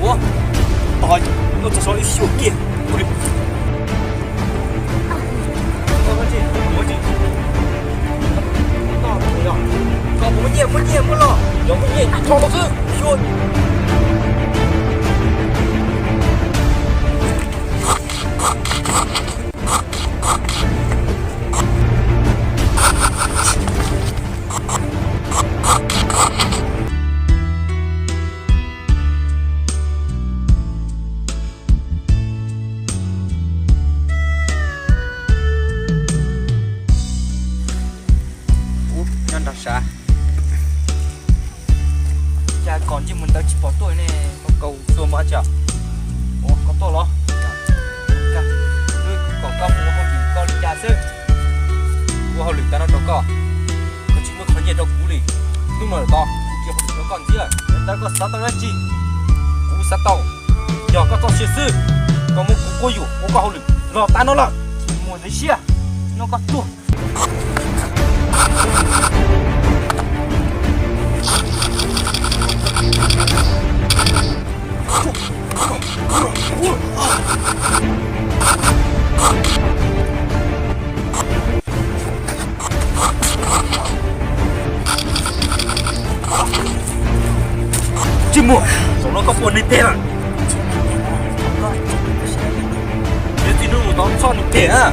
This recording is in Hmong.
Ua, tos, ua txog so ib xyuas kiag. Ua li. Ua tsis, ua tsis. Koj muaj nyiaj, muaj nyiaj, muaj los. Yog muaj nyiaj, tso los xwb. Xyuas. Ub, nyob nrog sav. Cas kom ntsej muag ntawd tsis pom tuaj ne? Koj kaus tuaj mas tsa. Ua koj tuaj los? Wb kom koj mus ua hauj lwm koj li cas xwb. Ua hauj lwm tas no rau koj, koj tsis muab qhov nyiaj rau kuv li. Hnub no lawm tod kuv cia hauj lwm rau koj ntxiv lawm. Ntawd koj xav tau dab tsi? Kuv xav tau, yog koj txoj sia xwb, koj muab kuv quab yuam ua koj hauj lwm los tas no lawm. Muaj ntxeev siab, no koj tuag. Tsis muaj, zaum no koj puas nws teg lawm? Yog txij hnub no tod txhob nws teg na.